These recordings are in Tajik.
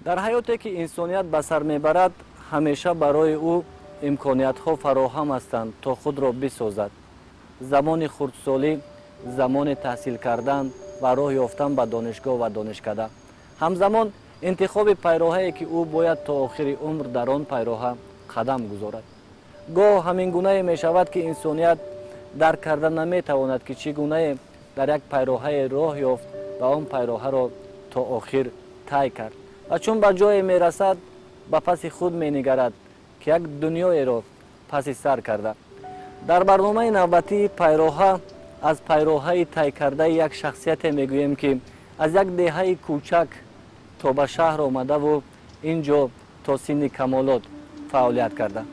Дар ҳаёте ки инсоният ба сар мебарад, ҳамеша барои ӯ имкониятҳо фароҳам ҳастанд, то худро бисозад. Замони хурдсолӣ, замони таҳсил кардан ва роҳ ёфтан ба донишгоҳ ва донишкада, ҳамзамон интихоби пайроҳае, ки ӯ бояд то охири умр дар он пайроҳа қадам гузорад. Гоҳ ҳамин гунае мешавад, ки инсоният дарк карда наметавонад, ки чӣ гунае дар як пайроҳае роҳ ёфт ва он пайроҳаро то охир тай кард. Ва чун ба ҷое мерасад, ба паси худ менигарад, ки як дунёеро паси сар карда. Дар барномаи навбатии пайроҳа аз пайроҳаи тай кардаи як шахсияте мегӯем, ки аз як деҳаи кӯчак то ба шаҳр омадаву ин ҷо то синни камолот фаъолият карда.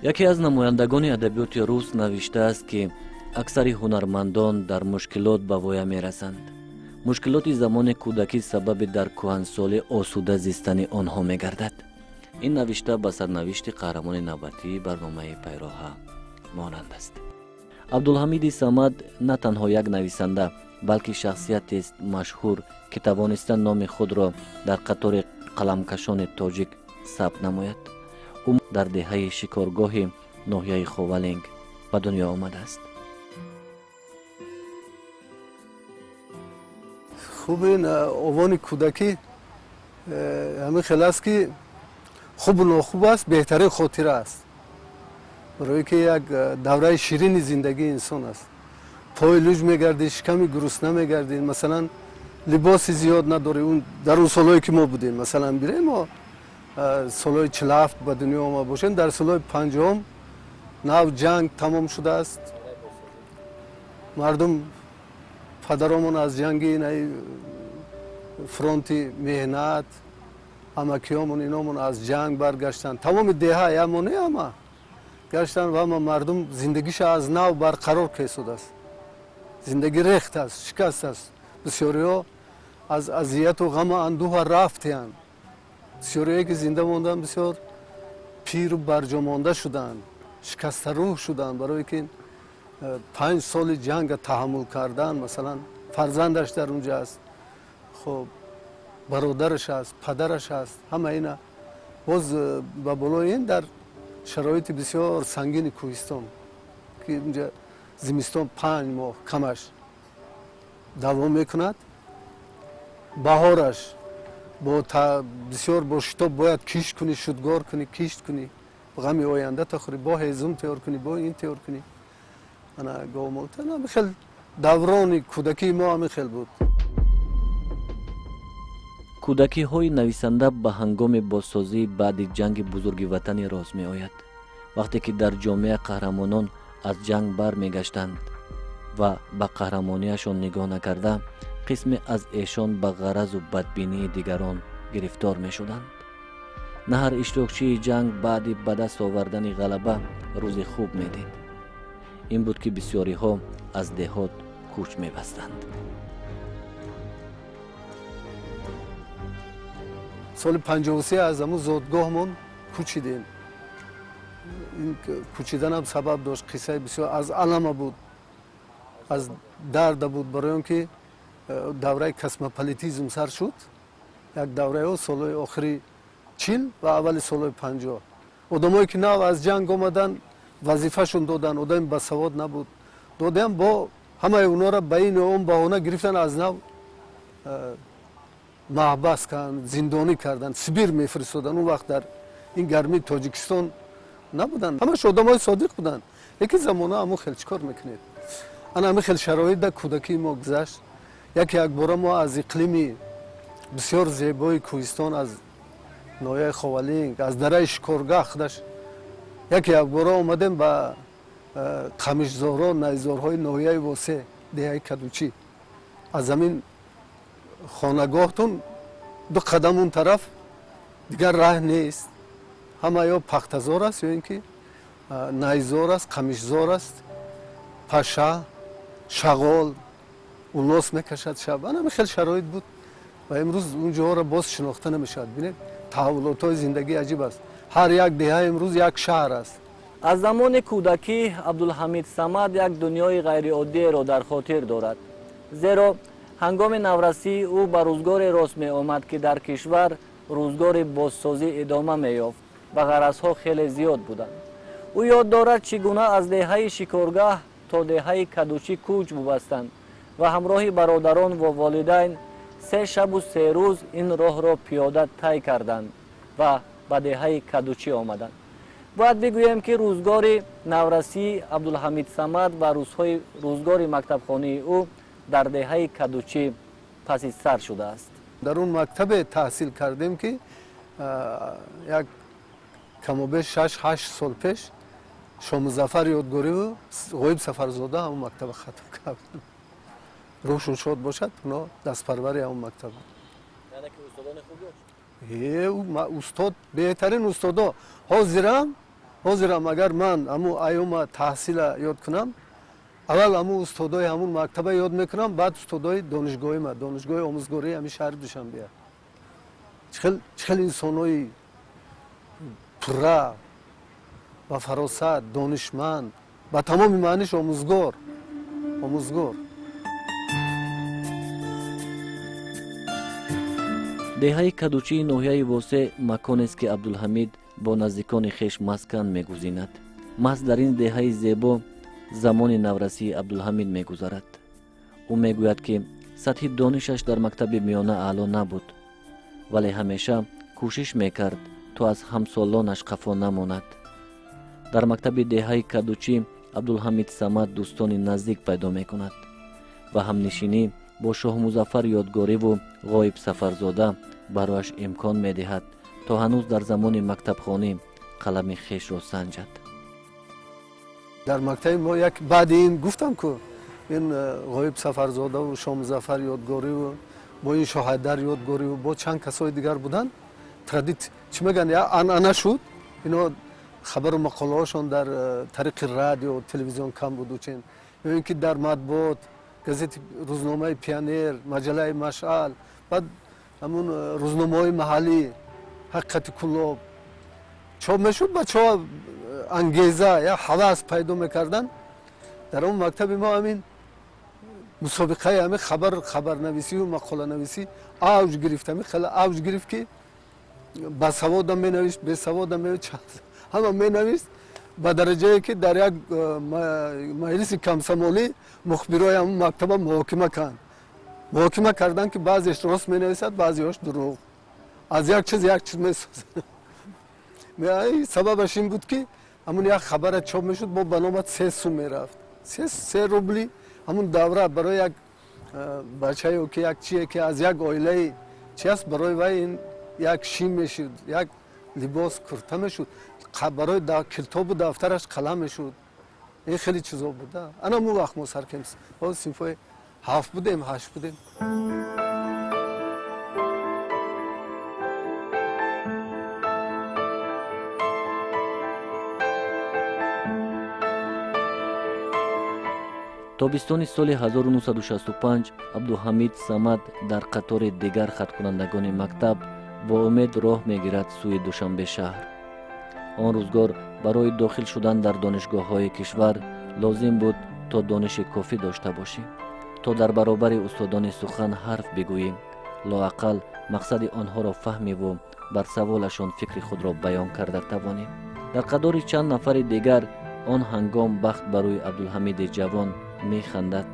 Яке аз намояндагони адабиёти рус навиштааст, ки аксари ҳунармандон дар мушкилот ба воя мерасанд. Мушкилоти замони кӯдакӣ сабаби дар кӯҳансолӣ осуда зистани онҳо мегардад. Ин навишта ба сарнавишти қаҳрамони навбатии барномаи пайроҳа монанд аст. Абдулҳамиди Самад на танҳо як нависанда, балки шахсиятест машҳур, ки тавониста номи худро дар қатори қаламкашони тоҷик сабт намояд. Ӯ дар деҳаи Шикоргоҳи ноҳияи Ховалинг ба дунё омадааст. Хуб, ин овони кӯдакӣ ҳамин хел аст, ки хубу нохуб аст, беҳтарин хотира аст, барое ки як давраи ширини зиндагии инсон аст. Пои луҷ мегардӣ, шиками гурусна мегардӣ, масалан, либоси зиёд надорӣ. Дар он солҳое ки мо будем, масалан, бирем, мо солҳои 47 ба дунё омада бошем, дар солҳои 50-ум нав ҷанг тамом шудааст, мардум, падаромон аз ҷанги фронти меҳнат, амакиёмон, иномон аз ҷанг баргаштанд, тамоми деҳа ямоне ҳама гаштанд ва ҳама мардум зиндагиша аз нав барқарор кесудааст. Зиндагӣ рехт аст, шикаст аст. Бисёриҳо аз азияту ғаму андӯҳа рафтиянд. Бисёриҳое ки зинда монданд, бисёр пиру барҷомонда шуданд, шикастарӯҳ шуданд, барое ки 5 соли ҷанга таҳаммул кардан. Масалан, фарзандаш дар унҷа аст, хоб, бародараш аст, падараш аст, ҳама ина боз ба болои ин дар шароити бисёр сангини кӯҳистон, ки унҷа зимистон 5 моҳ камаш давом мекунад, баҳораш бисёр бо шитоб бояд кишт кунӣ, шудгор кунӣ, кишт кунӣ, ғами оянда та хӯрӣ, бо ҳезум тайёр кунӣ, бо ин тайёр кунӣ. Ана говмолта хел даврони кӯдакии мо ҳамин хел буд. Кӯдакиҳои нависанда ба ҳангоми бозсозии баъди ҷанги бузурги ватанӣ рост меояд, вақте ки дар ҷомеа қаҳрамонон аз ҷанг бармегаштанд ва ба қаҳрамонияшон нигоҳ накарда, қисме аз эшон ба ғаразу бадбинии дигарон гирифтор мешуданд. На ҳар иштирокчии ҷанг баъди ба даст овардани ғалаба рӯзи хуб медид. Ин буд, ки бисёриҳо аз деҳот кӯч мебастанд. Соли 53 аз ҳамун зодгоҳмон кӯчидем. Ин кӯчиданам сабаб дошт, қиссаи бисёр аз алама буд, аз дарда буд, барои он ки давраи космополитизм сар шуд, як давраи солҳои охири 40 ва аввали солҳои 50. Одамое ки нав аз ҷанг омаданд, вазифашон доданд, одами басавод набуд, додем, бо ҳамаи онҳоро ба ин он баҳона гирифтан, аз нав маҳбас карданд, зиндонӣ карданд, Сибир мефиристоданд. Он вақт дар ин гармии Тоҷикистон набуданд, ҳамаш одамои содиқ буданд, лекин замона ҳамон хел, чӣ кор мекунед? Ана ҳамин хел шароит дар кӯдакии мо гузашт. Яке якбора мо аз иқлими бисёр зебои кӯҳистон, аз ноҳияи Ховалинг, аз дараи Шикоргаҳ худаш, яке якбора омадем ба қамишзорҳо, найзорҳои ноҳияи Восе, деҳаи Кадучӣ. Аз ҳамин хонагоҳтун ду қадам он тараф дигар раҳ нест, ҳама ё пахтазор аст, ё ин ки найзор аст, қамишзор аст, паша, шағол унос мекашад шаб. Ана ҳамин хел шароит буд ва имрӯз он ҷоҳоро боз шинохта намешавад. Бинед, таҳаввулотҳои зиндагӣ аҷиб аст. Ҳар як деҳа имрӯз як шаҳр аст. Аз замони кӯдакӣ Абдулҳамид Самад як дунёи ғайриоддиеро дар хотир дорад. Зеро ҳангоми наврасии ӯ ба рӯзгоре рост меомад, ки дар кишвар рӯзгори бозсозӣ идома меёфт ва ғаразҳо хеле зиёд буданд. Ӯ ёд дорад, чӣ гуна аз деҳаи Шикоргаҳ то деҳаи Кадучӣ кӯч бубастанд ва ҳамроҳи бародарон ва волидайн 3 шабу 3 рӯз ин роҳро пиёда тай карданд ва ба деҳаи Кадучӣ омаданд. Бояд бигӯем, ки рӯзгори наврасии Абдулҳамид Самад ва рӯзгори мактабхонии ӯ дар деҳаи Кадучӣ паси сар шудааст. Дар он мактабе таҳсил кардем, ки як камобеш 6-8 сол пеш Шомузафар Ёдгориву Ғоиб Сафарзода ҳамон мактаба хатм карданд. Рӯҳшон шод бошад, оно дастпарвари ҳамон мактаб. Устод, беҳтарин устодо. Ҳозирам агар ман ҳамун айёма таҳсила ёд кунам, аввал ҳамун устодои ҳамун мактаба ёд мекунам, баъд устодои донишгоҳима, донишгоҳи омӯзгории ҳамин шаҳри Душанбеа. Чӣ хел инсонои пурра, ба фаросат, донишманд, ба тамоми маъниш омӯзгор, омӯзгор. Деҳаи Кадучии ноҳияи Восеъ маконест, ки Абдулҳамид бо наздикони хеш маскан мегузинад. Маҳз дар ин деҳаи зебо замони наврасии Абдулҳамид мегузарад. Ӯ мегӯяд, ки сатҳи донишаш дар мактаби миёна аъло набуд, вале ҳамеша кӯшиш мекард, то аз ҳамсолонаш қафо намонад. Дар мактаби деҳаи Кадучӣ Абдулҳамид Самад дӯстони наздик пайдо мекунад ва ҳамнишинӣ бо Шоҳмузаффар Ёдгориву Ғоиб Сафарзода барояш имкон медиҳад, то ҳанӯз дар замони мактабхонӣ қалами хешро санҷад. Дар мактаби мо як баъди ин гуфтам, ку ин Ғоиб Сафарзодаву Шоҳмузаффар Ёдгориву бо ин Шоҳайдар Ёдгориву бо чанд касои дигар буданд. Традитсия чӣ мегӯянд, я анъана шуд. Ино хабару мақолаҳошон дар тариқи радио, телевизион кам буду чин, ё ин ки дар матбуот, газети рӯзномаи Пионер, маҷаллаи Машъал, баъд ҳамун рӯзномаҳои маҳаллӣ, Ҳақиқати Кулоб чоп мешуд. Бачаҳо ангеза я ҳавас пайдо мекарданд. Дар он мактаби мо ҳамин мусобиқаи ҳамин хабарнависию мақоланависӣ авҷ гирифт. Ҳамин хеле авҷ гирифт, ки басаводам менавишт, бесаводам менавишт, ҳама менавишт, ба дараҷае ки дар як маҷлиси комсомолӣ мухбирои ҳамун мактаба муҳокима карданд. Муҳокима карданд, ки баъзеш рост менависад, баъзеҳош дурӯғ. Аз як чиз як чиз месозад. Сабабаш ин буд, ки ҳамун як хабара чоп мешуд, бо ба номат 3 сум мерафт, 3 рубли. Ҳамун давра барои як бачае, ки як чие, ки аз як оилаи чи аст, барои вай ин як шим мешуд, як либос курта мешуд, барои китобу дафтараш қалам мешуд. Ин хеле чизо буд. Ана ҳамун вақт мо сар кардем. Синфҳои 7 будем, 8 будем. Тобистони соли 1965 Абдулҳамид Самад дар қатори дигар хаткунандагони мактаб бо умед роҳ мегирад сӯи Душанбе шаҳр. Он рӯзгор барои дохил шудан дар донишгоҳҳои кишвар лозим буд, то дониши кофӣ дошта бошӣ, то дар баробари устодони сухан ҳарф бигӯӣ, лоақал мақсади онҳоро фаҳмиву бар саволашон фикри худро баён карда тавонӣ. Дар қатори чанд нафари дигар он ҳангом бахт ба рӯи Абдулҳамиди ҷавон механдад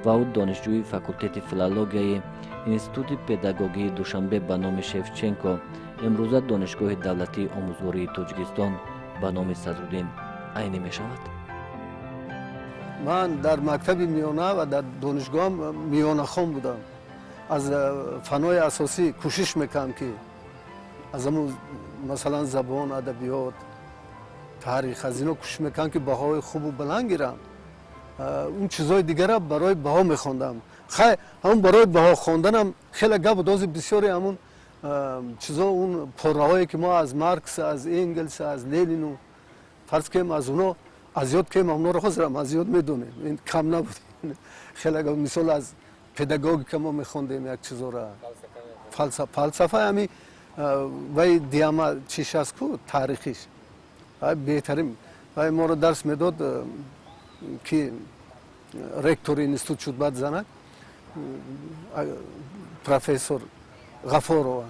ва ӯ донишҷӯи факултети филологияи Институти педагогии Душанбе ба номи Шевченко, имрӯза Донишгоҳи давлатии омӯзгории Тоҷикистон ба номи Садруддин Айнӣ мешавад. Ман дар мактаби миёна ва дар донишгоҳам миёнахон будам. Аз фанҳои асосӣ кӯшиш мекардам, ки аз ҳамун масалан забон, адабиёт, таърих, аз ино кӯшиш мекардам, ки баҳои хубу баланд гирам. Он чизҳои дигара барои баҳо мехондам. Хай, ҳамун барои баҳо хонданам хеле гап буд. Ози бисёре ҳамун чизо, он пораҳое ки мо аз Маркс, аз Энгелс, аз Ленину фарз кунем, аз оно аз ёд кунем, онҳоро ҳозирам аз ёд медонем. Ин кам набуд. Хеле гап, мисол аз педагогика мо мехондем як чизора. Фалсафа ҳами вай диама чиш аст ку таърихиш. Беҳтарин вай моро дарс медод, ки ректори институт шуд баъд занак. Профессор Ғафорова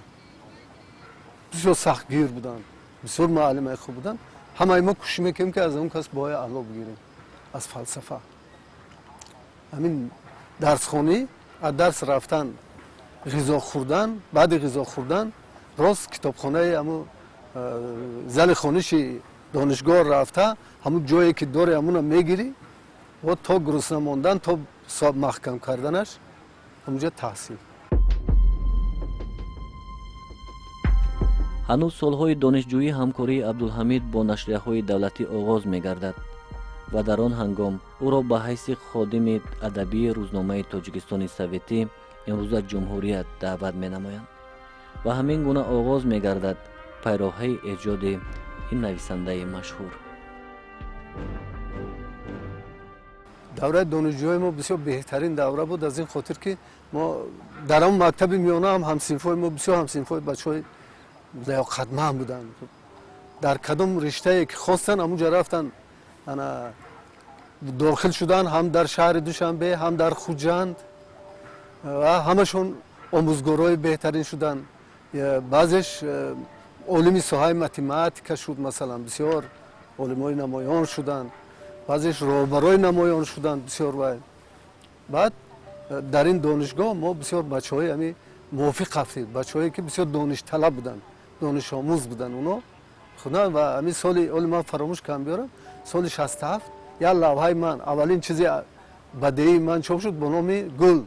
бисёр сахтгир буданд, бисёр муаллимаи хуб буданд. Ҳамаи мо кӯшиш мекунем, ки аз он кас баҳои аъло бигирем аз фалсафа. Ҳамин дарсхонӣ, аз дарс рафтан, ғизо хӯрдан, баъди ғизо хӯрдан рост китобхонаи ҳамун зали хониши донишгоҳ рафта, ҳамун ҷое ки дори, ҳамуна мегирӣ ва то гурусна мондан, то маҳкам карданаш ҳамунҷа таҳсил. Ҳанӯз солҳои донишҷӯӣ ҳамкории Абдулҳамид бо нашрияҳои давлатӣ оғоз мегардад ва дар он ҳангом ӯро ба ҳайси ходими адабии рӯзномаи Тоҷикистони Советӣ, имрӯза Ҷумҳурият, даъват менамоянд ва ҳамин гуна оғоз мегардад пайроҳаи эҷоди ин нависандаи машҳур. Давраи донишҷӯии мо бисёр беҳтарин давра буд, аз ин хотир ки мо дар он мактаби миёна ҳам ҳамсинфҳои мо бисёр ҳамсинфҳои бачаҳои лаёқатманд буданд. Дар кадом риштае ки хостанд, ҳамунҷа рафтан, ана дохил шуданд, ҳам дар шаҳри Душанбе, ҳам дар Хуҷанд, ва ҳамашон омӯзгорои беҳтарин шуданд. Баъзеш олими соҳаи математика шуд, масалан, бисёр олимои намоён шуданд, баъзеш роҳбарои намоён шуданд бисёр. Вай баъд дар ин донишгоҳ мо бисёр бачаҳои ҳами мувофиқ ҳафтем, бачаҳое ки бисёр доништалаб буданд, донишомӯз буданд оно худа. Ва ҳамин соли оли ман фаромӯш кам биёрам, соли 67 як лавҳаи ман, аввалин чизи бадеии ман чоп шуд бо номи «Гул».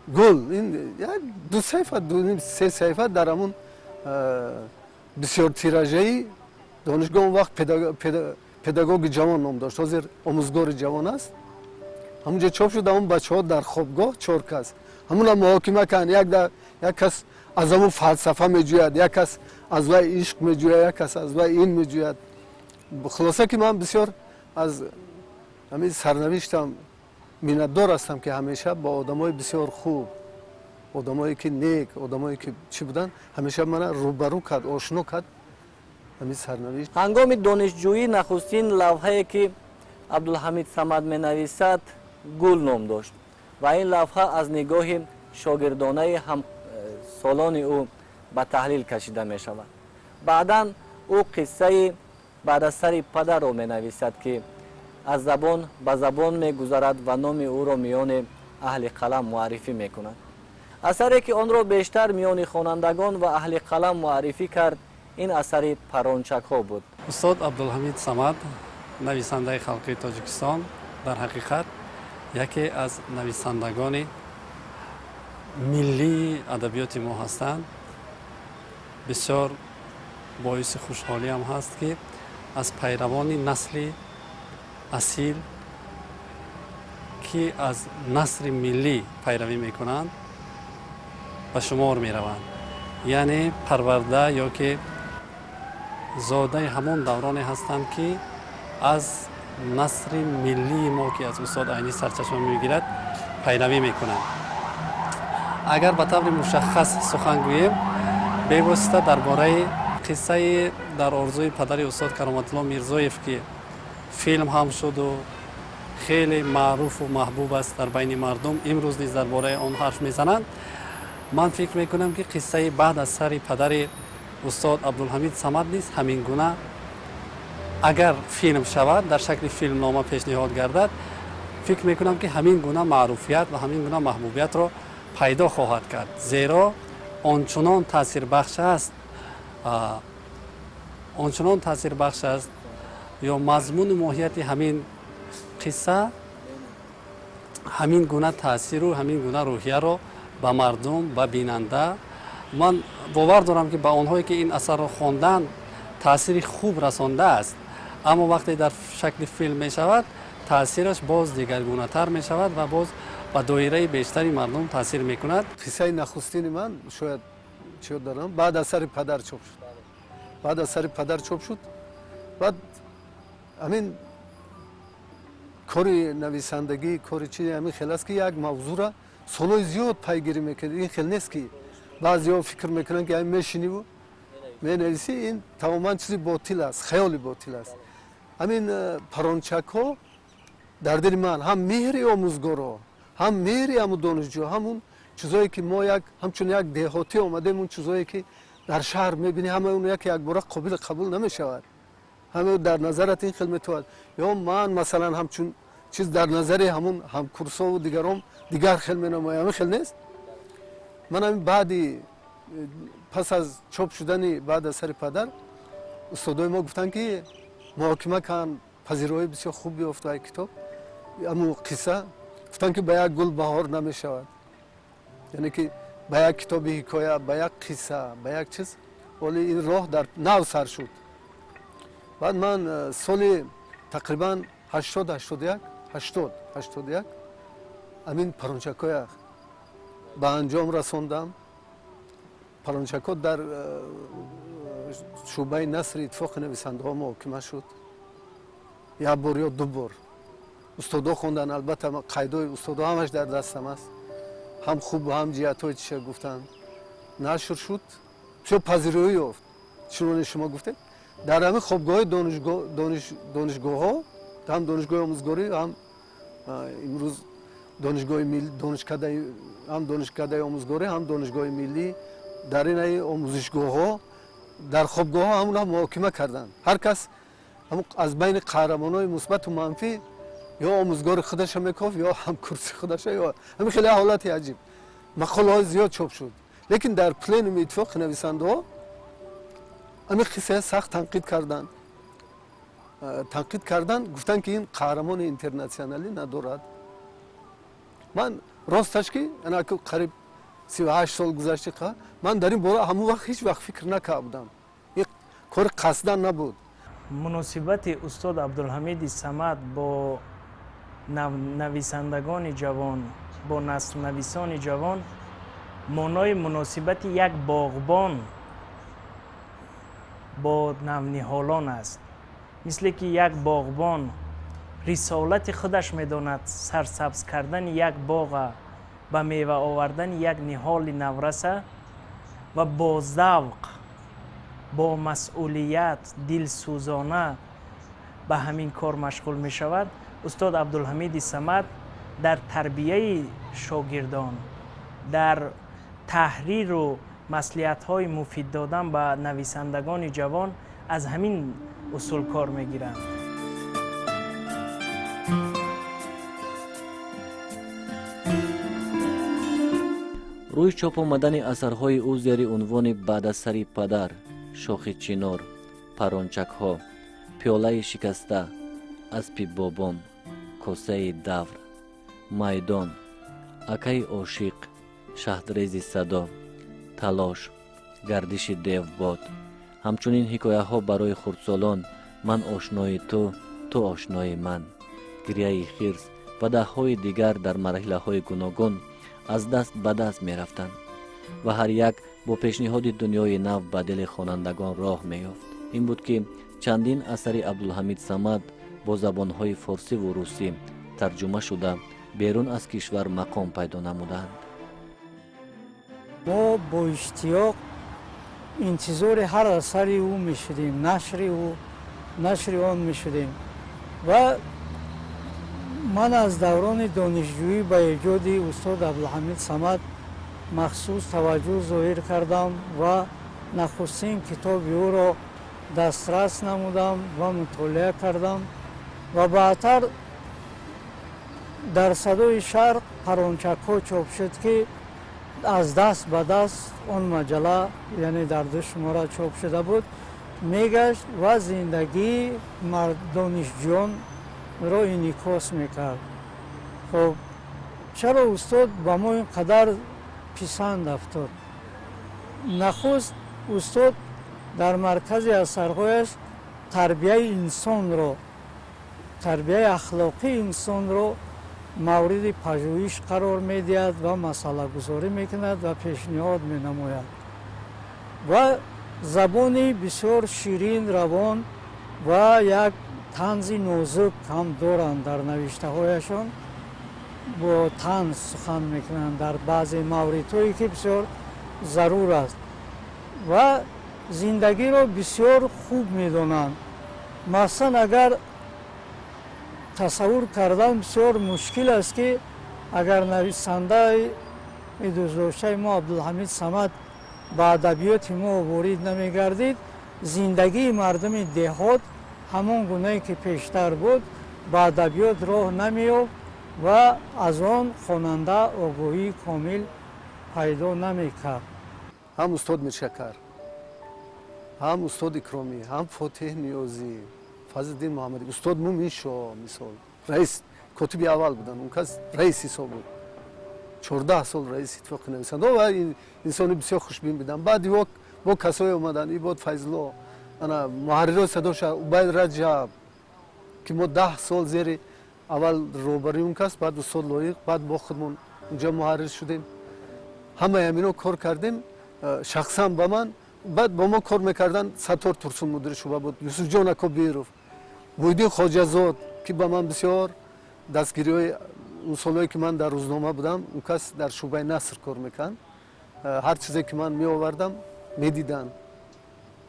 Гул ин як ду саҳифа, дуним се саҳифа дар ҳамун бисёр тиражаи донишгоҳ. Он вақт «Педагоги ҷавон» ном дошт, ҳозир «Омӯзгори ҷавон» аст. Ҳамунҷо чоп шуд. Ҳамун бачаҳо дар хобгоҳ чор кас ҳамуна муҳокима карданд. Як кас аз ҳамун фалсафа меҷӯяд, як кас аз вай ишқ меҷӯяд, як кас аз вай ин меҷӯяд. Хулоса ки ман бисёр аз ҳамин сарнавиштам миннатдор ҳастам, ки ҳамеша бо одамои бисёр хуб, одамое ки нек, одамое ки чӣ буданд, ҳамеша мана рӯбарӯ кард, ошно кард ҳамин сарнавишт. Ҳангоми донишҷӯӣ нахустин лавҳае ки Абдулҳамид Самад менависад, «Гул» ном дошт ва ин лавҳа аз нигоҳи шогирдонаи ҳамсолони ӯ ба таҳлил кашида мешавад. Баъдан ӯ қиссаи «Баъд аз сари падарро» менависад, ки аз забон ба забон мегузарад ва номи ӯро миёни аҳли қалам муаррифӣ мекунад. Асаре ки онро бештар миёни хонандагон ва аҳли қалам муаррифӣ кард, ин асари «Паррончакҳо» буд. Устод Абдулҳамид Самад, нависандаи халқии Тоҷикистон, дар ҳақиқат яке аз нависандагони миллии адабиёти мо ҳастанд. Бисёр боиси хушҳолиам ҳаст, ки аз пайравони насли асил, ки аз насри миллӣ пайравӣ мекунанд, ба шумор мераванд, яъне парварда ё ки зодаи ҳамон давроне ҳастанд, ки аз насри миллии мо, ки аз устод Айнӣ сарчашма мегирад, пайравӣ мекунанд. Агар ба таври мушаххас сухан гӯем, бевосита дар бораи қиссаи «Дар орзуи падари» устод Кароматулло Мирзоев, ки филм ҳам шуду хеле маъруфу маҳбуб аст дар байни мардум, имрӯз низ дар бораи он ҳарф мезананд, ман фикр мекунам, ки қиссаи «Баъд аз сари падари» устод Абдулҳамид Самад низ ҳамин гуна агар филм шавад, дар шакли филмнома пешниҳод гардад, фикр мекунам, ки ҳамин гуна маъруфият ва ҳамин гуна маҳбубиятро пайдо хоҳад кард, зеро ончунон таъсирбахш аст, ончунон таъсирбахш аст ё мазмуну моҳияти ҳамин қисса ҳамин гуна таъсиру ҳамин гуна рӯҳияро ба мардум, ба бинанда, ман бовар дорам, ки ба онҳое ки ин асарро хонданд, таъсири хуб расондааст. Аммо вақте дар шакли филм мешавад, таъсираш боз дигаргунатар мешавад ва боз ба доираи бештари мардум таъсир мекунад. Қиссаи нахустини ман, шояд чӣ дорам, «Баъд аз сари падар» чоп шуд. «Баъд аз сари падар» чоп шуд. Баъд ҳамин кори нависандагӣ, кори чи ҳамин хел аст, ки як мавзӯъра солҳои зиёд пайгирӣ мекунед. Ин хел нест, ки баъзеҳо фикр мекунанд, ки ҳамин мешиниву менависӣ. Ин тамоман чизи ботил аст, хаёли ботил аст. Ҳамин «Парончакҳо» дар дили ман ҳам меҳри омӯзгоро, Ҳам меҳри ҳамун донишҷӯ, ҳамун чизое ки мо як ҳамчун як деҳотӣ омадем, он чизое ки дар шаҳр мебинӣ, ҳамаи он яке якбора қобили қабул намешавад. Ҳамаи дар назарат ин хел метавад. Ё ман масалан ҳамчун чиз дар назари ҳамун ҳамкурсову дигаром дигар хел менамоям, ҳамин хел нест. Ман ҳамин баъди пас аз чоп шудани баъд аз сари падар устодои мо гуфтанд ки муҳокима кан, пазироӣ бисёр хуб биёфт ай китоб, аму қисса. Гуфтанд ки ба як гул баҳор намешавад, яъне ки ба як китоби ҳикоя, ба як қисса, ба як чиз. Вале ин роҳ дар нав сар шуд. Баъд ман соли тақрибан 80, 81, 80, 81 ҳамин парончакҳоя ба анҷом расондам. Парончакҳо дар шӯъбаи насри иттифоқи нависандаҳо муҳокима шуд, як бор ё ду бор. Устодо хонданд, албатта қайдои устодо ҳамаш дар дастам аст, ҳам хуб ҳам ҷиҳатҳои чиша гуфтанд. Нашр шуд, бисёр пазироӣ ёфт. Чуноне шумо гуфтед, дар ҳамин хобгоҳҳои донишгоҳҳо, ҳам донишгоҳи омӯзгорӣ, ҳам имрӯз донишгоҳи милли, донишкадаи, ҳам донишкадаи омӯзгорӣ, ҳам донишгоҳи миллӣ, дар инаи омӯзишгоҳҳо, дар хобгоҳҳо ҳамуна муҳокима карданд. Ҳар кас аз байни қаҳрамонҳои мусбату манфӣ ё омӯзгори худаша мекофт, ё ҳамкурси худаша, ё ҳамин хеле ҳолати аҷиб. Мақолаҳои зиёд чоп шуд, лекин дар пленуми иттифоқи нависандаҳо ҳамин қиссая сахт танқид карданд. Танқид карданд, гуфтанд ки ин қаҳрамони интернатсионалӣ надорад. Ман росташ ки қариб 38 сол гузашти, ман дар ин бора ҳамон вақт ҳеҷ вақт фикр накарда будам. Ин кори қасдан набуд. Муносибати устод Абдулҳамиди Самад бо нависандагони ҷавон, бо насрнависони ҷавон монои муносибати як боғбон бо навниҳолон аст. Мисле ки як боғбон рисолати худаш медонад сарсабз кардани як боға, ба мева овардани як ниҳоли навраса ва бо завқ, бо масъулият, дилсӯзона ба ҳамин кор машғул мешавад. Устод Абдулҳамиди Самад дар тарбияи шогирдон, дар таҳриру маслиҳатҳои муфид додан ба нависандагони ҷавон аз ҳамин усул кор мегиранд. Рӯи чоп омадани асарҳои ӯ зери унвони баъд аз сари падар, шохи чинор, парончакҳо, пиёлаи шикаста, аспи бобом, косаи давр, майдон, акаи ошиқ, шаҳдрези садо, талош, гардиши девбод, ҳамчунин ҳикояҳо барои хурдсолон ман ошнои ту, ту ошнои ман, гиряи хирс ва даҳҳои дигар дар марҳилаҳои гуногун аз даст ба даст мерафтанд ва ҳар як бо пешниҳоди дунёи нав ба дили хонандагон роҳ меёфт. Ин буд ки чандин асари Абдулҳамид Самад бо забонҳои форсиву русӣ тарҷума шуда берун аз кишвар мақом пайдо намуданд. Мо бо иштиёқ интизори ҳар асари ӯ мешудем, нашри он мешудем ва ман аз даврони донишҷӯӣ ба эҷоди устод Абдулҳамид Самад махсус таваҷҷӯҳ зоҳир кардам ва нахустин китоби ӯро дастрас намудам ва мутолиа кардам ва баъдтар дар садои шарқ парончакҳо чоп шуд, ки аз даст ба даст он маҷалла, яъне дар ду шумора чоп шуда буд, мегашт ва зиндагии донишҷӯёнро инъикос мекард. Хоб, чаро устод ба мо ин қадар писанд афтод? Нахуст устод дар маркази асарҳояш тарбияи инсонро, тарбияи ахлоқии инсонро мавриди пажӯҳиш қарор медиҳад ва масъалагузорӣ мекунад ва пешниҳод менамояд ва забони бисёр ширин, равон ва як танзи нозук ҳам доранд. Дар навиштаҳояшон бо танз сухан мекунанд дар баъзе мавридҳое ки бисёр зарур аст ва зиндагиро бисёр хуб медонанд. Махсусан агар тасаввур кардан бисёр мушкил аст, ки Агар нависандаи дӯстдоштаи мо Абдулҳамид Самад ба адабиёти мо ворид намегардид, зиндагии мардуми деҳот ҳамон гунае ки пештар буд ба адабиёт роҳ намеёфт ва аз он хонанда огоҳии комил пайдо намекард. Ҳам устод Миршакар, ҳам устод Икромӣ, ҳам Фотеҳ Ниёзӣ, Фазлиддин Муҳаммадӣ, устод Муминшо, мисол раис котиби аввал буданд, он кас раис ҳисоб буд, 14 сол раиси иттифоқи нависандаҳо ва инсони бисёр хушбин буданд. Баъд бо касое омаданд, Ибод Файзулло, ана муҳаррирои садоша Убайд Раҷаб, ки мо 10 сол зери аввал роҳбарии он кас, баъд устод Лоиқ, баъд бо худмон унҷа муҳаррир шудем. Ҳамаи ҳамино кор кардем. Шахсан ба ман баъд бо мо кор мекарданд Саттор Турсун, мудири шӯъба буд, Юсуфҷон Акобиров, Муҳиддин Хоҷазод, ки ба ман бисёр дастгириҳои он солҳое ки ман дар рӯзнома будам, он кас дар шӯъбаи наср кор мекард. Ҳар чизе ки ман меовардам медиданд,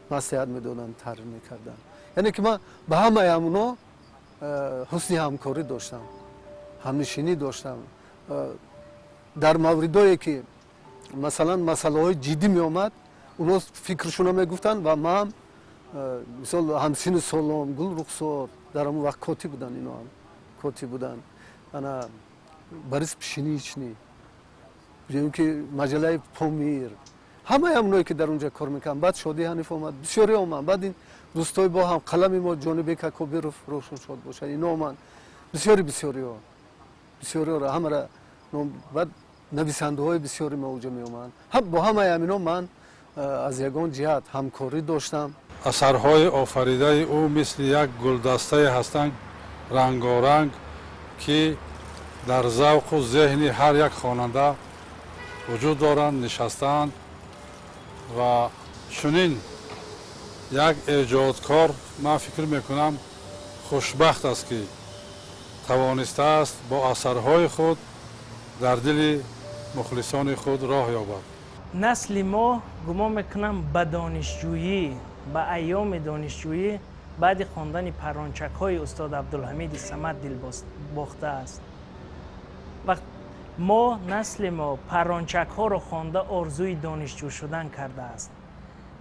маслиҳат медоданд, таҳрир мекарданд. Яъне ки ман ба ҳамаи ҳамуно ҳусни ҳамкорӣ доштам, ҳамнишинӣ доштам. Дар мавридое ки масалан масъалаҳои ҷиддӣ меомад, уно фикршуно мегуфтанд ва ман мисол ҳамсину солом, Гулрухсор дар ҳамон вақт котиб буданд, ино ҳам котиб буданд, ана Борис Пшеничный, ки маҷаллаи Помир, ҳамаи ҳамоное ки дар онҷа кор мекарданд. Баъд Шодӣ Ҳаниф омад, бисёре омад. Баъд ин дӯстои бо ҳам қалами мо Ҷонибек Акобиров, рӯҳшон шод бошад, ино оманд, бисёри бисёриҳо, бисёриҳоро ҳамара. Баъд нависандаҳои бисёри ма онҷа меомаданд. Бо ҳамаи ҳамино ман аз ягон ҷиҳат ҳамкорӣ доштам. Асарҳои офаридаи ӯ мисли як гулдастае ҳастанд рангоранг, ки дар завқу зеҳни ҳар як хонанда вуҷуд доранд, нишастаанд ва чунин як эҷодкор, ман фикр мекунам, хушбахт аст, ки тавонистааст бо асарҳои худ дар дили мухлисони худ роҳ ёбад. Насли мо, гумон мекунам, ба донишҷӯӣ, ба айёми донишҷӯӣ баъди хондани паррончакҳои устод Абдулҳамиди Самад дилбохтааст. Вақт мо, насли мо, паррончакҳоро хонда орзуи донишҷӯ шудан кардааст,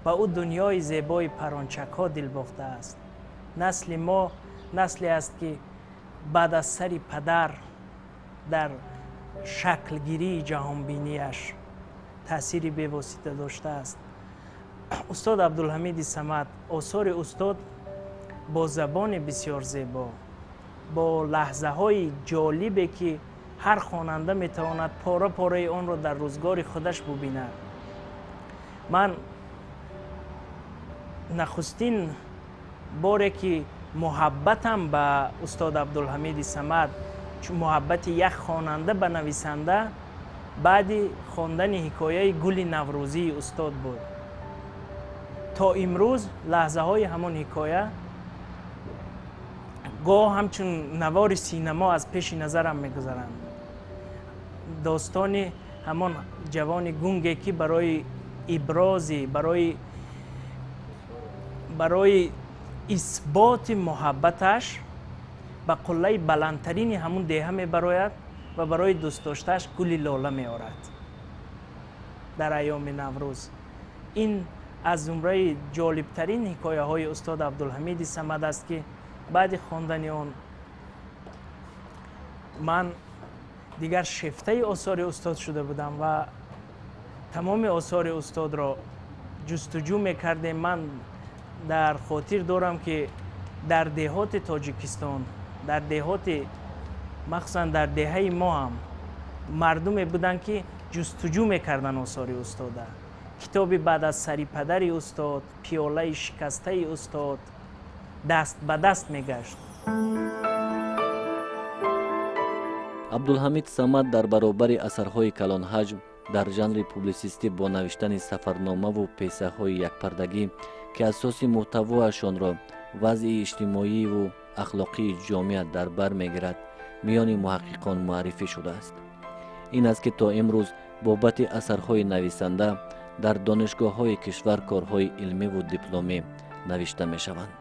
ба ӯ дунёи зебои паррончакҳо дилбохтааст. Насли мо насле аст, ки баъд аз сари падар дар шаклгирии ҷаҳонбинияш таъсири бевосита доштааст. Устод Абдулҳамиди Самад, осори устод бо забони бисёр зебо, бо лаҳзаҳои ҷолибе ки ҳар хонанда метавонад пора пораи онро дар рӯзгори худаш бубинад. Ман нахустин боре ки муҳаббатам ба устод Абдулҳамиди Самад, муҳаббати як хонанда ба нависанда, баъди хондани ҳикояи Гули наврӯзии устод буд. То имрӯз лаҳзаҳои ҳамон ҳикоя гоҳ ҳамчун навори синамо аз пеши назарам мегузаранд. Достони ҳамон ҷавони гунге, ки барои ибрози, барои исботи муҳаббаташ ба қуллаи баландтарини ҳамун деҳа мебарояд ва барои дӯстдоштааш гули лола меорад дар айёми Наврӯз. Ин аз зумраи ҷолибтарин ҳикояҳои устод Абдулҳамиди Самад аст, ки баъди хондани он ман дигар шефтаи осори устод шуда будам ва тамоми осори устодро ҷустуҷӯ мекардем. Ман дар хотир дорам, ки дар деҳоти Тоҷикистон, дар деҳоти, махсусан дар деҳаи мо ҳам мардуме буданд, ки ҷустуҷӯ мекарданд осори устода. Китоби баъд аз сари падари устод, пиёлаи шикастаи устод даст ба даст мегашт. Абдулҳамид Самад дар баробари асарҳои калонҳаҷм дар жанри публисистӣ бо навиштани сафарномаву песаҳои якпардагӣ, ки асоси муҳтавоашонро вазъи иҷтимоиву ахлоқии ҷомеа дар бар мегирад, миёни муҳаққиқон муаррифӣ шудааст. Ин аст, ки то имрӯз бобати асарҳои нависанда дар донишгоҳҳои кишвар корҳои илмиву дипломӣ навишта мешаванд.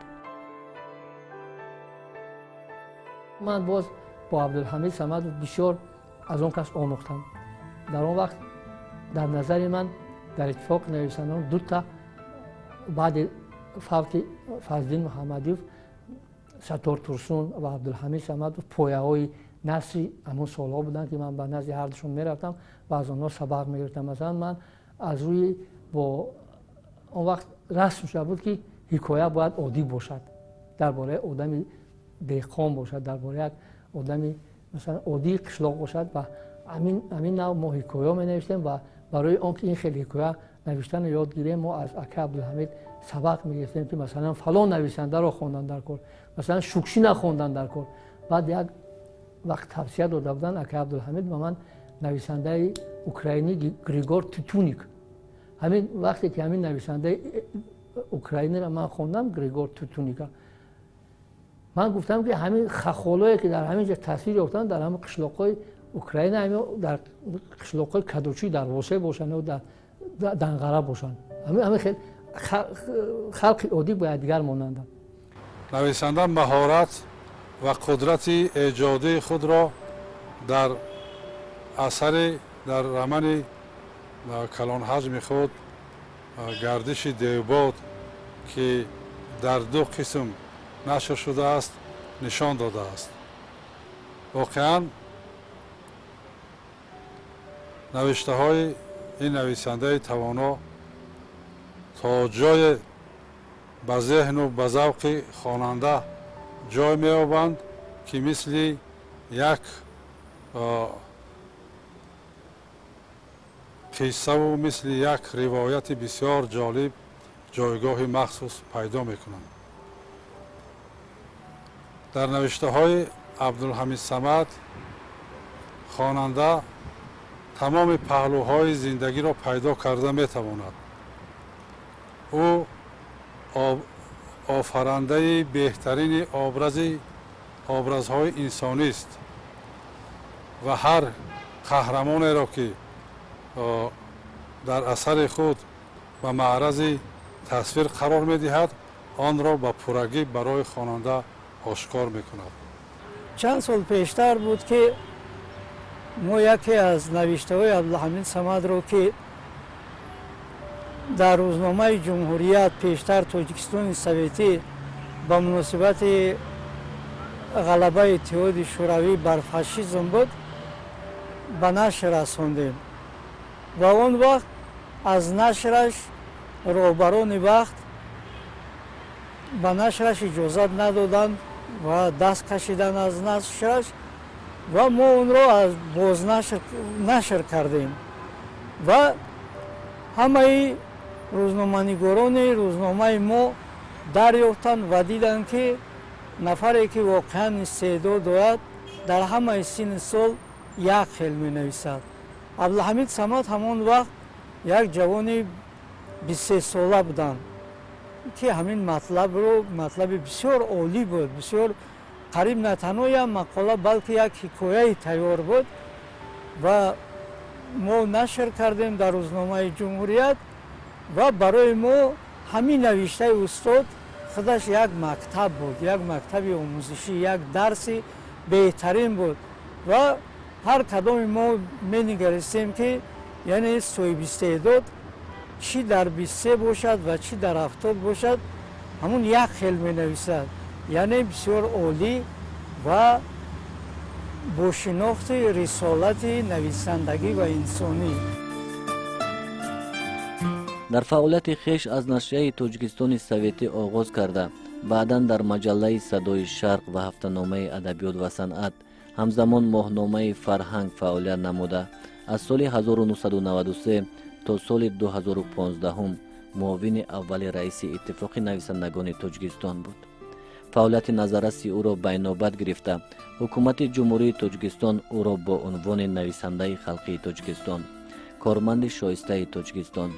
Ман боз бо Абдулҳамид Самадов бисёр Аз он кас омӯхтам. Дар он вақт дар назари ман дар иттифоқи нависандагон дута баъди фавти Фазлиддин Муҳаммадиев Саттор Турсун ва Абдулҳамид Самадов пояҳои насри ҳамон солҳо буданд, ки ман ба назди ҳардушон мерафтам ва аз онҳо сабақ мегирифтам. Масалан, ман аз рӯи бо он вақт расм шуда буд, ки ҳикоя бояд оддӣ бошад, дар бораи одами деҳқон бошад, дар бораи як одами масалан оддии қишлоқ бошад. Ва ҳамин нав мо ҳикоя менавиштем ва барои он ки ин хел ҳикоя навиштанро ёд гирем, мо аз ака Абдулҳамид сабақ мегирифтем, ки масалан фалон нависандаро хондан дар кор, масалан Шукшина хондан дар кор. Баъд як вақт тавсия дода буданд ака Абдулҳамид ба ман нависандаи украинӣ Григор Тютюник. Ҳамин вақте ки ҳамин нависандаи украиниро ман хондам, Григор Тютюника, ман гуфтам, ки ҳамин хахолое ки дар ҳамин ҷо тасвир ёфтанд, дар ҳамин қишлоқҳои Украина, ҳамин дар қишлоқҳои Кадучӣ дар Восе бошанд ё дар Данғара бошанд, ҳамин хел халқи оддӣ ба якдигар монанданд. Нависанда маҳорат ва қудрати эҷодии худро дар асари дар романи калонҳаҷми худ «Гардиши девбод», ки дар ду қисм нашр шудааст, нишон додааст. Воқеан, навиштаҳои ин нависандаи тавоно то ҷое ба зеҳну ба завқи хонанда ҷой меёбанд, ки мисли як қиссаву мисли як ривояти бисёр ҷолиб ҷойгоҳи махсус пайдо мекунанд. Дар навиштаҳои Абдулҳамид Самад хонанда тамоми паҳлӯҳои зиндагиро пайдо карда метавонад. Ӯ офарандаи беҳтарини образҳои инсонист ва ҳар қаҳрамонеро, ки дар асари худ ба маърази тасвир қарор медиҳад, онро ба пуррагӣ барои хонанда ошкор мекунад. Чанд сол пештар буд, ки мо яке аз навиштаҳои Абдулҳамид Самадро, ки дар рӯзномаи «Ҷумҳурият», пештар Тоҷикистони Советӣ, ба муносибати ғалабаи Иттиҳоди Шӯравӣ бар фашизм буд, ба нашр расондем ва он вақт аз нашраш роҳбарони вақт ба нашраш иҷозат надоданд ва даст кашиданд аз нашраш ва мо онро аз бознашр нашр кардем ва ҳамаи рӯзноманигорони рӯзномаи мо дарёфтанд ва диданд, ки нафаре, ки воқеан истеъдод дорад, дар ҳамаи синни сол як хел менависад. Абдулҳамид Самад ҳамон вақт як ҷавони 23сола буданд, ки ҳамин матлабро, матлаби бисёр олӣ буд, бисёр қариб на танҳо як мақола, балки як ҳикояи тайёр буд ва мо нашр кардем дар рӯзномаи «Ҷумҳурият». Ва барои мо ҳамин навиштаи устод худаш як мактаб буд, як мактаби омӯзишӣ, як дарси беҳтарин буд ва ҳар кадоми мо менигаристем, ки яъне соҳибистеъдод чӣ дар 23 бошад ва чӣ дар 70 бошад, ҳамун як хел менависад, яъне бисёр олӣ ва бо шинохти рисолати нависандагӣ ва инсонӣ. Дар фаъолияти хеш аз нашрияи «Тоҷикистони Советӣ» оғоз карда, баъдан дар маҷаллаи «Садои Шарқ» ва ҳафтаномаи «Адабиёт ва санъат», ҳамзамон моҳномаи «Фарҳанг» фаъолият намуда, аз соли 1993 то соли 2015 муовини аввали раиси Иттифоқи нависандагони Тоҷикистон буд. Фаъолияти назарраси ӯро байнобат гирифта, Ҳукумати Ҷумҳурии Тоҷикистон ӯро бо унвони Нависандаи халқии Тоҷикистон, Корманди шоистаи Тоҷикистон,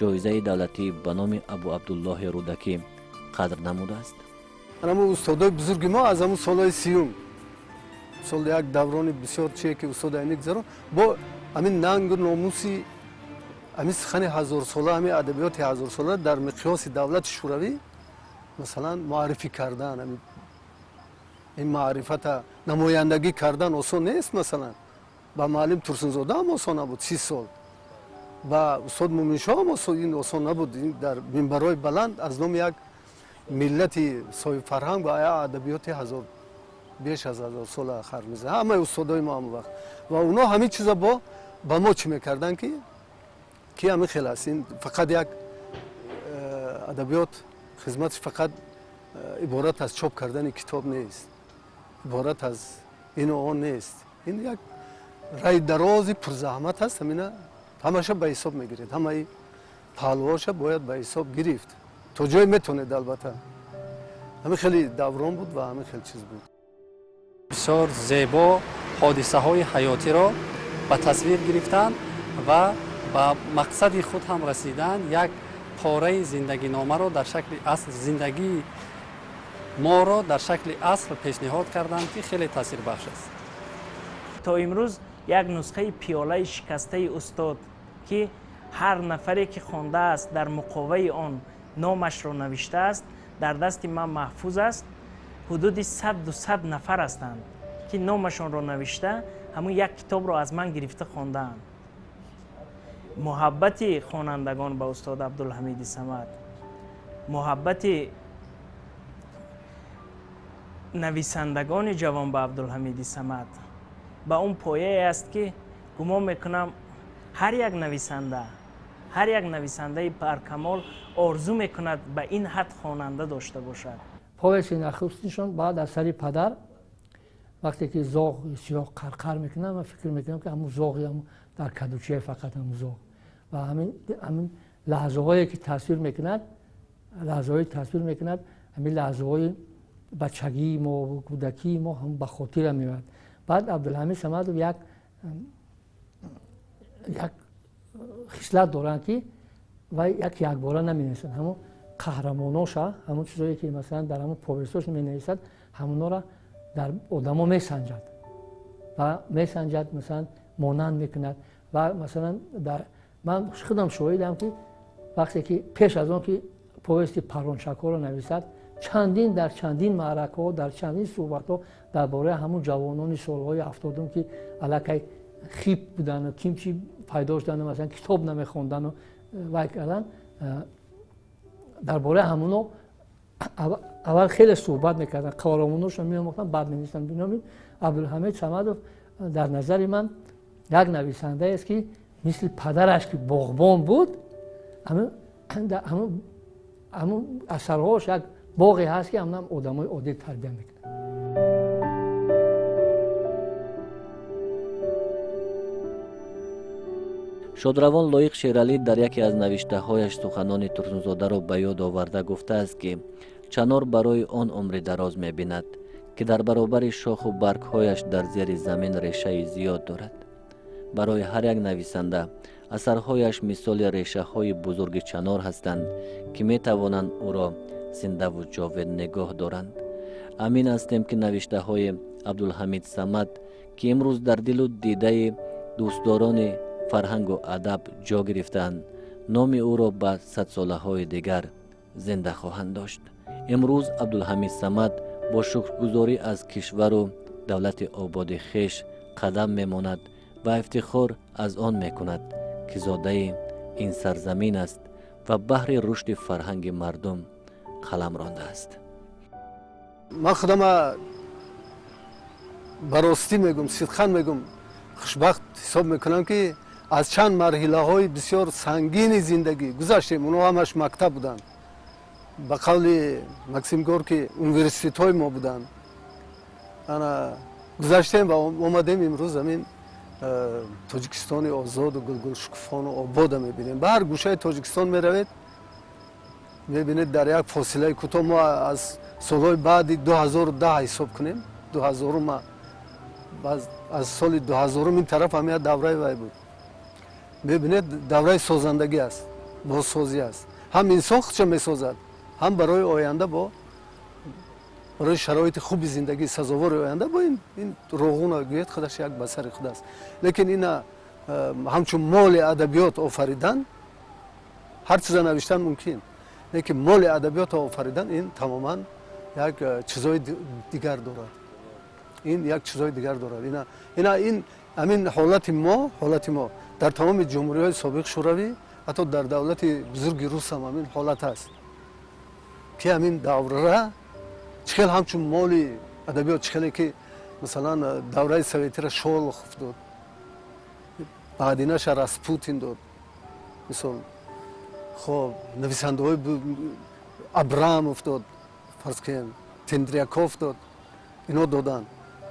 ҷоизаи давлатӣ ба номи Абу Абдуллоҳи Рӯдакӣ қадр намудааст. Ҳамун устодои бузурги мо аз ҳамун солҳои сиюм, сол як даврони бисёр чие, ки устод Айнӣ гузарон, бо ҳамин нангу номуси ҳамин сухани ҳазорсола, ҳамин адабиёти ҳазорсола дар миқёси давлати Шӯравӣ, масалан, муаррифӣ кардан, ин маърифата намояндагӣ кардан осон нест, масалан. Ба муаллим Турсунзода ҳам осон набуд 30 сол, ба устод Муминшоҳ ҳам ин осон набуд. Дар минбарҳои баланд аз номи як миллати соҳибфарҳанг ва адабиёти беш аз 1000 сола хар мезад. Ҳамаи устодои мо ҳамон вақт ва онҳо ҳамин чиза ба мо чӣ мекарданд, ки ҳамин хел аст. Ин фақат як адабиёт хизматш фақат иборат аз чоп кардани китоб нест, иборат аз ину он нест. Ин як раи дарози пурзаҳмат аст. Ҳамина ҳамаша ба ҳисоб мегиред, ҳамаи паҳлӯҳоша бояд ба ҳисоб гирифт то ҷое метавонед. Албатта ҳамин хеле даврон буд ва ҳамин хел чиз буд. Бисёр зебо ҳодисаҳои ҳаётиро ба тасвир гирифтан ва ба мақсади худ ҳам расидан. Як пораи зиндагиномаро дар шакли асл, зиндагии моро дар шакли асл пешниҳод карданд, ки хеле таъсирбахш аст. То имрӯз як нусхаи пиёлаи шикастаи устод, ки ҳар нафаре ки хондааст дар муқоваи он номашро навиштааст, дар дасти ман маҳфуз аст. Ҳудуди 100-200 нафар ҳастанд, ки номашонро навишта ҳамун як китобро аз ман гирифта хондаанд. Муҳаббати хонандагон ба устод Абдулҳамиди Самад, муҳаббати нависандагони ҷавон ба Абдулҳамиди Самад ба он пояе аст, ки гумон мекунам ҳар як нависанда, ҳар як нависандаи баркамол орзу мекунад ба ин ҳад хонанда дошта бошад. Повести нахустиншон баъд аз сари падар, вақте ки зоғ сиёҳ қарқар мекунад, ман фикр мекунам, ки ҳамун зоғи дар кадучия фақат ҳамун зоғ ва ҳамин лаҳзаҳое ки тасвир мекунад, лаҳзаҳои тасвир мекунад, ҳамин лаҳзаҳои бачагии мо, кӯдакии мо ҳам ба хотира меояд. Баъд Абдулҳамид Самадов як хислат доранд, ки вай як якбора наменависад. Ҳамун қаҳрамоноша, ҳамун чизое ки масалан дар ҳамун повестош менависад, ҳамунора дар одамо месанҷад ва месанҷад, масалан монанд мекунад. Ва масалан ман худам шоҳидам, ки вақте ки пеш аз он ки повести Паррончакҳоро нависад, чандин дар чандин маъракаҳо, дар чандин суҳбатҳо дар бораи ҳамун ҷавонони солҳои 70-ум, ки аллакай хип будану кимчи пайдо шудану масалан китоб намехондану вай кардан, дар бораи ҳамуно аввал хеле суҳбат мекарданд, қаҳрамоношро меомӯхтанд, баъд менависанд. Бинобин Абдулҳамид Самадов дар назари ман як нависандаест, ки мисли падараш, ки боғбон буд, ҳамун асарҳош як боғе ҳаст, ки ҳамунам одамои оддӣ тарбия мекунад. Шодравон Лоиқ Шералӣ дар яке аз навиштаҳояш суханони Турсунзодаро ба ёд оварда гуфтааст, ки чанор барои он умри дароз мебинад, ки дар баробари шоху баргҳояш дар зери замин решаи зиёд дорад. Барои ҳар як нависанда асарҳояш мисоли решаҳои бузурги чанор ҳастанд, ки метавонанд ӯро зиндаву ҷовид нигоҳ доранд. Амин ҳастем, ки навиштаҳои Абдулҳамид Самад, ки имрӯз дар дилу дидаи дӯстдорони фарҳангу адаб ҷо гирифтаанд, номи ӯро ба садсолаҳои дигар зинда хоҳанд дошт. Имрӯз Абдулҳамид Самад бо шукргузорӣ аз кишвару давлати ободи хеш қадам мемонад ва ифтихор аз он мекунад, ки зодаи ин сарзамин аст ва баҳри рушди фарҳанги мардум қалам рондааст. Ман худама ба ростӣ мегӯм, сидқан мегӯм, хушбахт ҳисоб мекунам, ки аз чанд марҳилаҳои бисёр сангини зиндагӣ гузаштем. Онҳо ҳамаш мактаб буданд, ба қавли Максим Горки университетҳои мо буданд. Ана гузаштем ва омадем имрӯз ҳамин Тоҷикистони озоду гулгулшукуфону обода мебинем. Ба ҳар гӯшаи Тоҷикистон меравед, мебинед дар як фосилаи кӯтоҳ. Мо аз солҳои баъди 2010 ҳисоб кунем, 2000, аз соли 2000 ин тараф ҳамин давраи вай буд. Мебинед, давраи созандагӣ аст, бозсозӣ аст. Ҳам инсон худша месозад, ҳам барои оянда, бо барои шароити хуби зиндагӣ, сазовори оянда бо ин роғуна гӯяд худаш як басари худ аст. Лекин ина ҳамчун моли адабиёт офаридан, ҳар чиза навиштан мумкин, лекин моли адабиёт офаридан ин тамоман як чизои дигар дорад. Ин як чизои дигар дорад. Ина ин Ҳамин ҳолати мо дар тамоми ҷумҳуриҳои собиқ Шӯравӣ, ҳатто дар давлати бузурги Рус ҳам ҳамин ҳолат аст, ки ҳамин даврара чӣ хел ҳамчун моли адабиёт, чӣ хеле ки, масалан, давраи советира Шолохов дод, баъдинаша Распутин дод, мисол, хоб, нависандаҳои Абрамов дод, фарз кунем, Тендряков дод, ино доданд,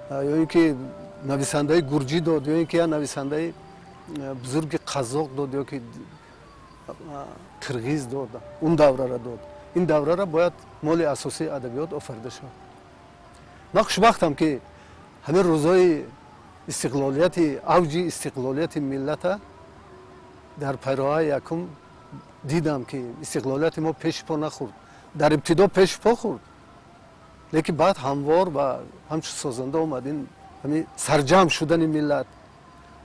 ё ин ки нависандаи гурҷӣ дод, ё ин ки як нависандаи бузурги қазоқ дод, ё ки қирғиз дод, он даврара дод. Ин даврара бояд моли асосии адабиёт офарида шавад. Ман хушбахтам, ки ҳамин рӯзҳои истиқлолияти, авҷи истиқлолияти миллата дар пайроҳаи якум дидам, ки истиқлолияти мо пеши по нахӯрд. Дар ибтидо пеши по хӯрд, лекин баъд ҳамвор ва ҳамчун созанда омад. Ин ҳамин сарҷамъ шудани миллат,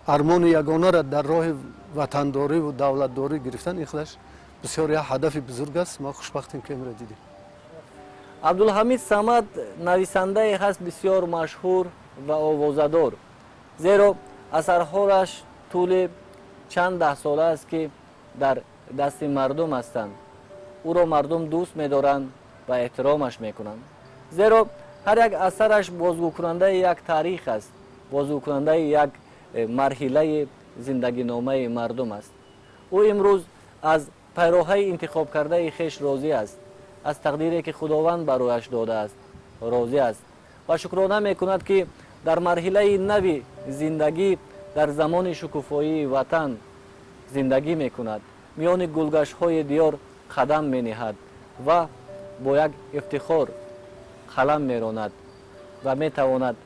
армони ягонара дар роҳи ватандориву давлатдорӣ гирифтан, ин худаш бисёр як ҳадафи бузург аст. Мо хушбахтем, ки имро дидем. Абдулҳамид Самад нависандае ҳаст бисёр машҳур ва овозадор, зеро асарҳояш тӯли чанд даҳсола аст, ки дар дасти мардум ҳастанд. Ӯро мардум дӯст медоранд ва эҳтиромаш мекунанд, зеро ҳар як асараш бозгӯкунандаи як таърих аст, бозгӯкунандаи як марҳилаи зиндагиномаи мардум аст. Ӯ имрӯз аз пайроҳаи интихобкардаи хеш розӣ аст, аз тақдире, ки Худованд барояш додааст, розӣ аст ва шукрона мекунад, ки дар марҳилаи нави зиндагӣ, дар замони шукуфоии ватан зиндагӣ мекунад, миёни гулгаштҳои диёр қадам мениҳад ва бо як ифтихор қалам меронад ва метавонад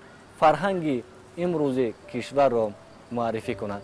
фарҳанги имрӯзи кишварро муаррифӣ кунад.